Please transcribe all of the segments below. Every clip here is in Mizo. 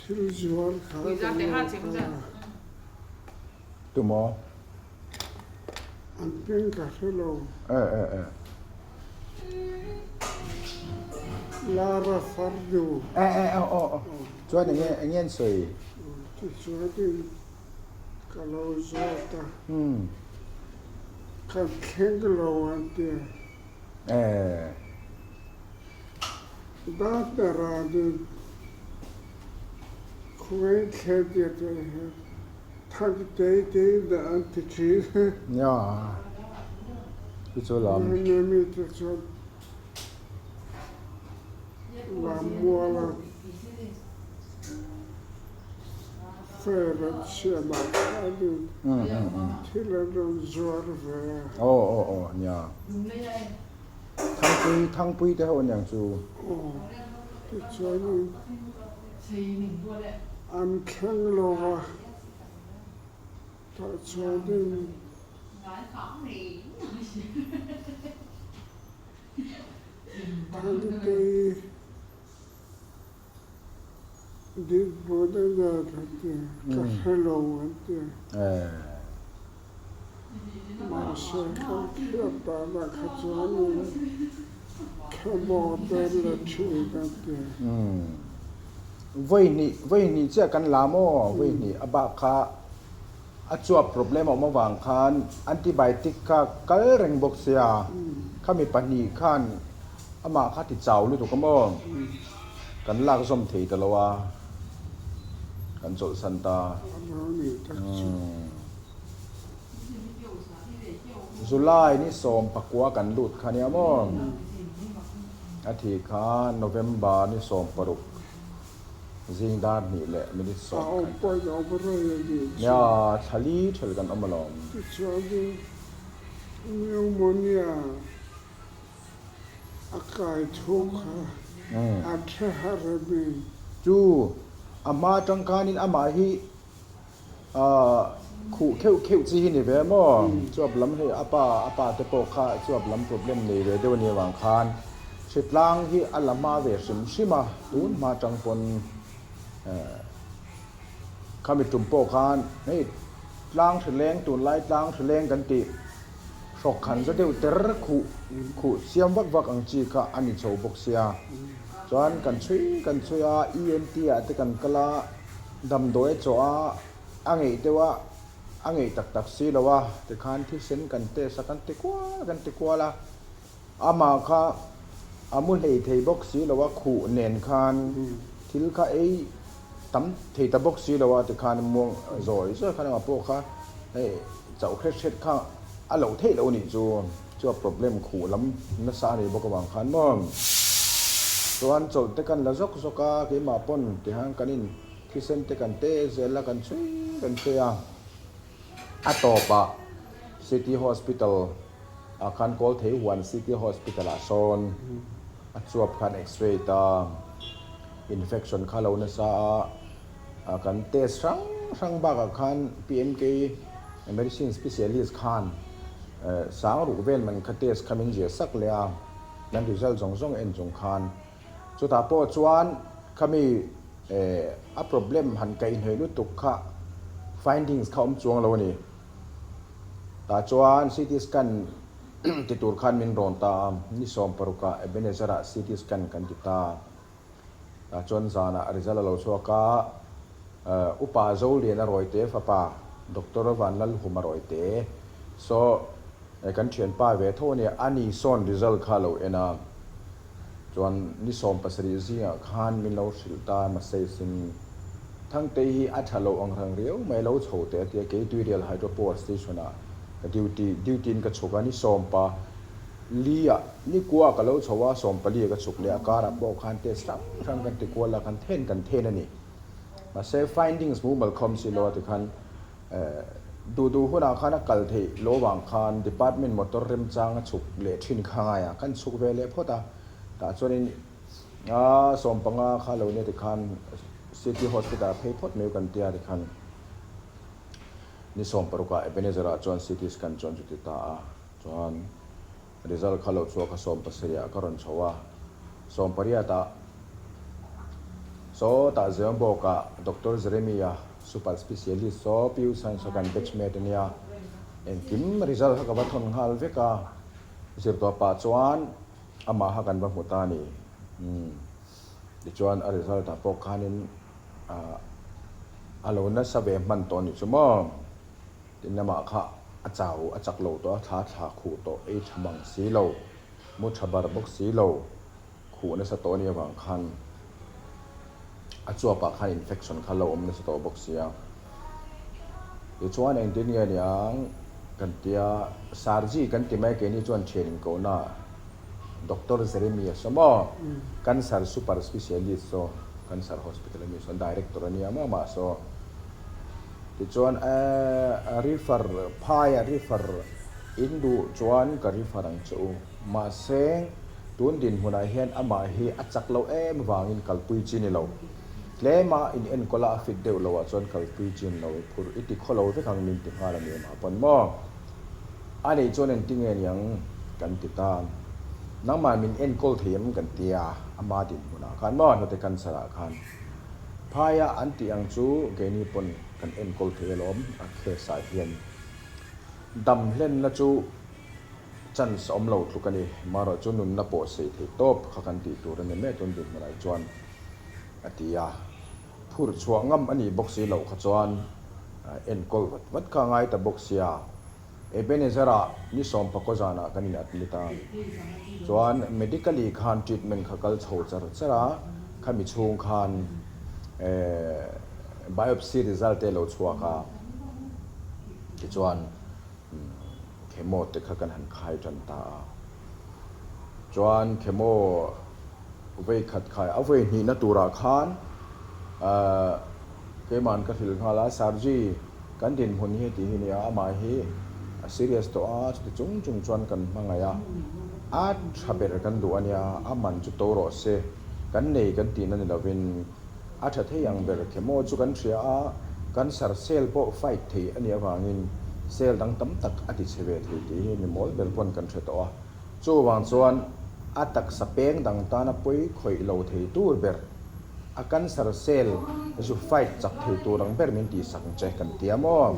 Thil zuar kha ka lo kal a. Tumaw? An hming ka hre lo. Eh eh eh. Lara Farnu. Eh eh aw aw aw. Chuan enge enge an sawi? Tichuanin ka lo zawt a. Kan thleng lo an ti a. Eh. Dataranin khawngaih thlen tir te hian thang tei tei dah an ti thin. Nia, chu chu lam. Hemi mite chuan Lammuala fair an siamah khanin thil an rawn zuar ve a. Aw aw aw nia. Thangpui Thangpui te ho aniang chu. Aw tichuanin an thleng lo va, tah chuanin Thangpui dinhmun a nen an ti a, ka hre lo an ti a. Mahse kan hriat danah kha chuanin Khemaw te la thin an ti a. Vawi hnih, vawi hnih chiah kan la maw? Vawi hnih a bak kha a chuap problem a awm avang khan antibiotic kha kal reng bawk sia, khami pahnih khan amah kha ti chau lutuk a maw? Kan lak zawm thei ta lo a, kan chawlhsan ta. July ni 19 kan lut kha nia maw? A thi kha November ni 16 zing dar hnih leh minute 10 khan. Nia, thla li thel kan awm alawm. Tichuanin pneumonia a kai thu kha a hre har a ni. Chu a hma atang khanin amah hi Khuh kheuh kheuh chi hi ni ve maw? Chuap lam hei a pa a pa te pawh kha chuap lam problem nei ve deuh a nih avang khan hritlang hi a la hma ve hrim hrim a, tun hma tang pawn khami tum pawh khan hei tlang hrileng tunlai tlang hrileng kan tih hrawk khan za deuh ter khuh khuh siam vak vak ang chi kha a ni chho bawk sia chuan kan chhui kan chhui a ENT ah te kan kal a. Damdawi a chawh a, a ngeih deuh a, a ngeih tak tak si lo a, tikhan thisen kan test a, kan ti kual kan ti kual a, amah kha a mu hlei thei bawk si lo a, khuh nen khan thil kha ei tam thei ta bawk si lo a, tikhan muang zawi zawi khan amah pawh kha hei chauh hret hret kha a loh theih loh a nih chu, chu a problem khuh lam nasa a nih bawk avang khan maw. Chuan chawlh te kan la zawk zawk a, keimah pawn tihian kan in thisen te kan te zel a, kan chhui kan chhui a. A tawpah City Hospital ah khan Kawltheihuan City Hospital ah sawn a chuap khan X-ray ta infection kha lo nasa a, kan test hrang hrang bakah khan PMK Medicine Specialist khan sang ruk vel man kha test kha min ziah sak leh a. Kan result zawng zawng en chung khan chutah pawh chuan khami a problem han kaihhnawih lutuk kha findings kha awm chuang lo a ni. Tah chuan CT scan ti tur khan min rawn ta a, ni 16 ah Ebenezer ah CT scan kan ti ta. Tah chuan zanah result a lo chhuak a, Upa Zoliana Rawite fapa Doctor Vanlalhuma Rawite saw Kan thianpa ve tho ania, a ni sawn result kha lo en a, chuan ni 17 zingah khan min lo hrilh ta message in Thangtei hi a tha lo ang rang riau mai lo chho teh a tia, kei Tuirial Hydro Power Station ah ka duty, duty in ka chhuk a, ni 14 ah ni kua ka lo chho a, 14 ah ka chhuk leh a, karah pawh khan test hrang hrang kan ti kual a, kan then kan then a ni. Mahse findings mumal khawm si lo a tikhan Duh duh hunah khan a kal theih lo vang khan department motor remchang a chhuk leh thin kha ngai a, kan chhuk ve leh phawt a, tah chuanin 15 kha lo nia tikhan City Hospital ah phei phawt mai u kan tia tikhan ni 16 ah Ebenezer ah chuan CT scan chuan chu ti ta a, chuan result kha lo chhuak a 17 ah ka rawn chho a, 18 ah. Sawtah Zemabawkah Doctor Jeremia super specialist saw PU Science saw kan batch mate ania. Engkim result kha ka va thawn nghal vek a, zirtawh pah chuan amah kha kan va hmu ta a ni. Umm tichuan a result ah pawh khanin a lo nasa ve hman tawh a nih chu maw. Tin amah kha a chau a chak lo tawh a, thla thla khuh tawh ei tha mang si lo, mu tha bar bawk si lo, khuh nasa tawh a nih avang khan a chuapah khan infection kha lo awm nasa tawh bawk sia. Tichuan engtin nge niang kan tia Sarji kan ti mai keini chuan thian inkohna Doctor Jeremy a saw maw? Cancer super specialist saw Cancer hospital a mi saw director a nia maw mah saw. Tichuan a refer phaia refer in duh chuan ka refer ang che u. Mahse tun dinhmunah hian amah hi a chak lo em vangin kalpui chi ni lo. Tlema in enkawl a a fit deuh loh ah chuan kalpui chi ni lo i phur i ti khaw lo vek ang min ti nghal a ni amah pawn maw? A nih chuan engtinge niang kan ti ta. Nangmah min enkawl thei em kan ti a, ama dinhmunah khan maw hnute cancer ah khan phaia an tih ang chu keini pawn kan enkawl thei alawm a case ah hian dam hlenna chu chance awm lo tluk a ni. Marawh chu nunna pawh sei thei tawp kha kan tih tur a ni mai tun dinhmunah hi chuan a ti a. Phurh chhuah ngam a nih bawk si loh kha chuan enkawl vat vat kha a ngai ta bawk sia. Ebenezer-ah ni sawmpakaw zanah kan in admit a, chuan medically khan treatment kha kal chho char char a, khami chhung khan biopsy result te lo chhuak a, tichuan chemo te kha kan han khai tan ta a, chuan chemo vei khat khai a vawi hnihna turah khan keima'n ka hrilh nghal a, Sarji kan dinhmun hi heti hi nia amah hi a serious tawh a, chuti chung chung chuan kan hmangaih a, a tha ber kan duh a nia, a man chu to rawh se, kan nei kan tihna ni lovin a tha thei ang ber chemo chu kan hria a, cancer cell pawh fight thei a nih avangin cell dang tam tak a ti chhe ve thei tih hi mi mawl ber pawn kan hre tawh a. Chuvang chuan a taksa peng dang tana pawi khawih lo thei tur ber, a cancer cell zu fight chak thei tur ang ber min tihsak ang che kan ti a maw?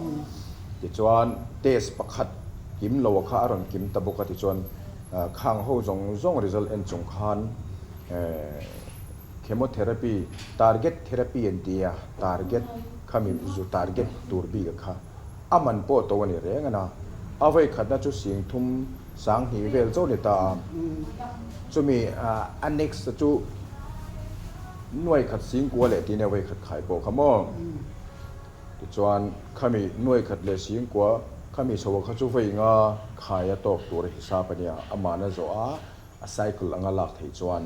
Tichuan test pakhat kim lo kha a rawn kim ta bawk a tichuan khang ho zawng zawng result en chung khan chemotherapy target therapy an ti a, target khami zu target tur bik kha A man pawh to a ni reng a na. A vawi khatna chu sing thum sang hnih vel chauh ni ta a. Chumi a next chu nuai khat sing kua leh tih nia vawi khat khai pawh kha maw. Tichuan khami nuai khat leh sing kua khami chho kha chu vawi nga khai a tawk tur a hisap a nia. Amahna zawh a a cycle anga lak theih chuan.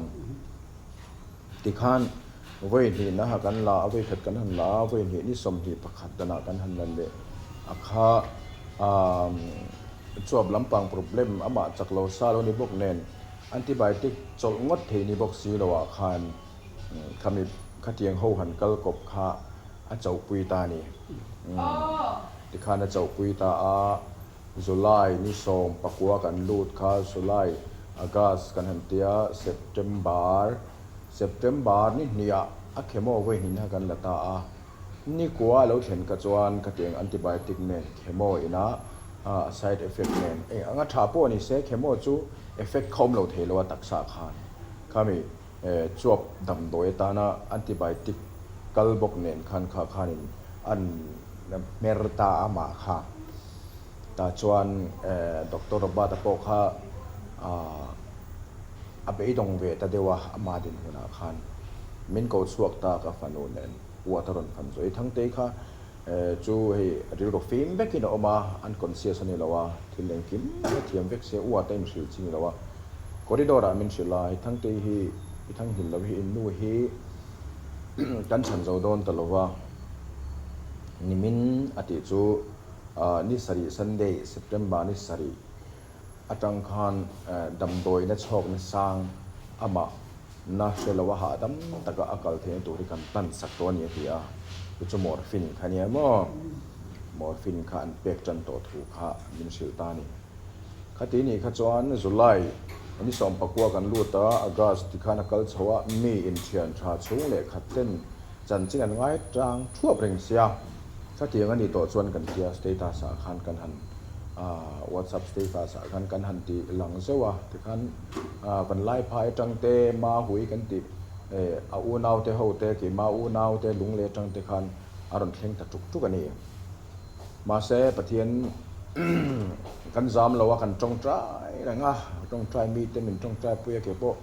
Tikhan vawi hnihna ha kan la a, vawi khat kan han la a, vawi hnih ni 21 danah kan han la leh a kha chuap lampang problem amah chak lo sa lo ni bawk nen antibiotic chawlh ngawt thei ni bawk si lo ah khan khami khatiang ho han kal kawp kha a chauhpui ta a ni. Tikhan a chauhpui ta a. July ni 19 kan lut kha July, August kan han tia September, September ni hniah a chemo vawi hnihna kan la ta a, ni kua a lo thlen ka chuan ka tiang antibiotic nen chemo ina a side effect nen eng anga tha pawh ni se chemo chu effect kha awm lo thei lo a taksa khan khami chuap damdawi atana antibiotic kal bawk nen khan kha khanin an hmer ta a mah kha. Tah chuan Doctor Robert-a pawh kha a beidawng ve ta deuh a, ama dinhmunah khan min ko chhuak ta ka fanu nen uat a rawn fan chu. Ei Thangtei kha chu hei rilru fim vekin a awm a, unconscious a ni lo a, thil engkim a thiam vek sia, uat a inhrilh chi ni lo a. Corridor-ah min hrilh a, i Thangtei hi i thanghilh lo hi innu hi kan chhan zo dawn ta lo va, nimin a tih chu. Ni sarih Sunday, September ni sarih atang khan damdawina chhawkna sang amah na hre lo a hahdam taka a kal theihna tur hi kan tan sak tawh a ni a ti a, chu chu morphine kha nia maw? Morphine kha an pek tan tawh thu kha min hrilh ta a ni. Khati nih kha chuan July. Ni sawmpakua kan lut a, August tikhan a kal chho a, mi inthian tha chhung leh khat ten chanchin an ngai tang thuap reng sia. Khatiang a nih tawh chuan kan tia status ah khan kan han WhatsApp status ah khan kan han ti lang zeuh a, tikhan vanlai phai atang te Mahui kan tih a unau te ho te keimah unau te lunglei atang te khan a rawn thleng ta tuk tuk a ni. Mahse Pathian kan zam lo a, kan tawngtai reng a, tawngtai mite min tawngtai pui a ke pawh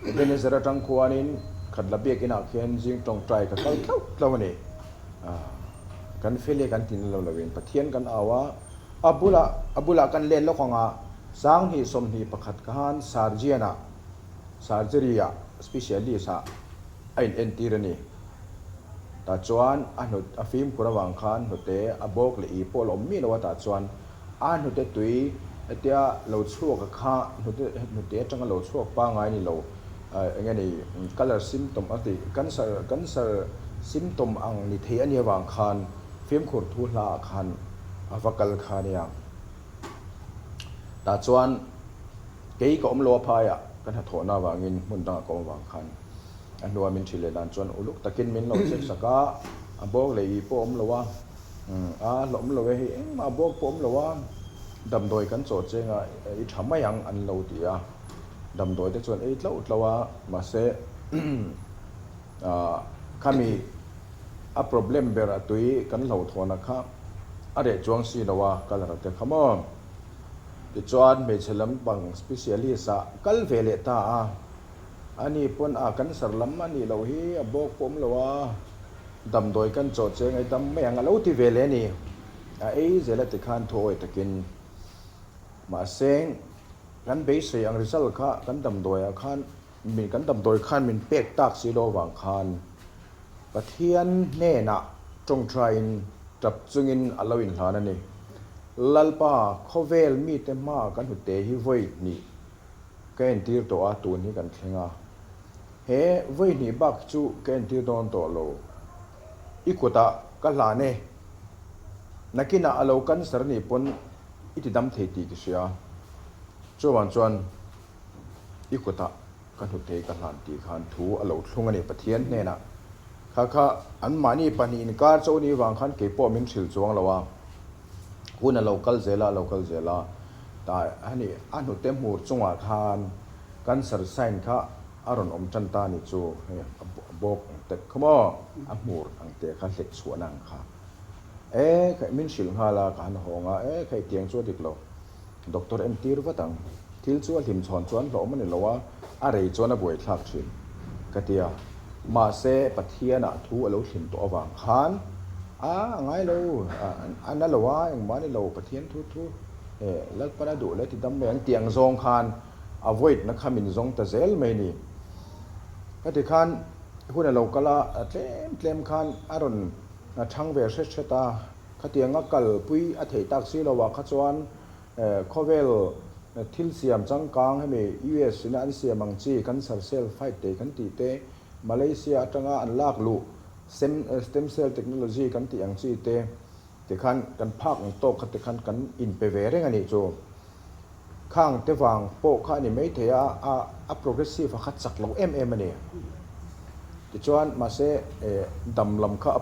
Ebenezer atang khuanin Khatla biakinah khian zing tawngtai ka kal tlauh tlauh a ni. Kan fel e kan ti na lo loin Pathian kan au a, a bulah a bulah kan let lawk ang a, Sanghnih 21 khan Surgeon-ah Surgery-ah Specialist-ah a in entir a ni. Tah chuan a hnut a fimkhur avang khan hnute a bawk leh i pawh la awm miah lo a, tah chuan a hnute tui hetia lo chhuak a kha hnute hnute atanga lo chhuak pangngai ni lo eng nge ni colour symptom a tih cancer cancer symptom ang ni thei a nih avang khan fimkhur thu hla ah khan a va kal kha a nia. Tah chuan kei ka awm lo a phaiah ka hnathawhna avangin hmun dangah ka awm avang khan A hnua min ṭhi leh dan chuan uluk takin min lo check sak a, a bawk leh ih pawh a awm lo a, a hlawm lo e hei engmah a bawk pawh a awm lo a, damdawi kan chawh cheng a i ṭha mai ang an lo ti a, damdawi te chuan ei tlauh tlauh a, mahse khami a problem ber a tui kan hlauhthawn a kha a reh chuang si lo a, colour te kha maw. Tichuan hmeichhe lampang specialist ah kal ve leh ta a. Ani pawn a cancer lam a nih loh hi a bawk pawh awm lo a, damdawi kan chawh che ngai dam mai ang a lo ti ve leh a ni. A ei zel a tikhan thu awi takin. Mahse, kan beisei ang result kha kan damdawiah khan min kan damdawi khan min pek tak si lo avang khan Pathian hnenah tawngtaiin tap chungin a lo inhlan a ni. Lalpa, khawvel mite hma kan hnute hi vawi hnih Ka entir tawh a, tun hi kan thleng a. He vawi hnih bak chu ka entir dawn tawh lo. I kutah ka hlan e. Nakinah a lo cancer nih pawn i ti dam thei tih ka hria. Chuavang chuan i kutah ka hnutei ka hlan tih khan thu a lo thlung a ni Pathian hnenah. Kha kha anmahni pahnih inkar cho ni vang khan keipawh min hrilh chuang lo a. Hun a lo kal zel a, a lo kal zel a, tah hani a hnute hmur chungah khan cancer sign kha a rawn awm tan ta a ni chu, hei a bawk ang tek kha maw, a hmur ang te kha hlek chhuahna ang kha. E khaih min hrilh nghal a, ka han hawng a, e khaih tiang chu a dik lo, doctor entir vat ang, thil chu a hlim chhawn chuan hlawm a ni lo a, a rei chuan a buaithlak thin ka ti a, mahse Pathianah thu a lo thlim tawh avang khan a ngai lo, a na lo a, engmah a ni lo, Pathian thu thu Lalpan a duh leh ti dam mai ang tih ang zawng khan a void na kha min zawng ta zel mai ni. Ka ti khan hun a lo kal a, tlem tlem khan a rawn thang ve hret hret a, khatianga kalpui a theih tak si lo ah kha chuan Khawvel thil siam changkang hemi US ina an siam ang chi cancer cell fight te kan tih te, Malaysia atanga an lak luh stem cell technology kan tih ang chi te te khan kan phak ang tawk kha te khan kan inpe ve reng a nih chu. Khang te vang pawh kha a ni maithei a, a progressive a kha chak lo em em a ni. Tichuan mahse dam lam kha a.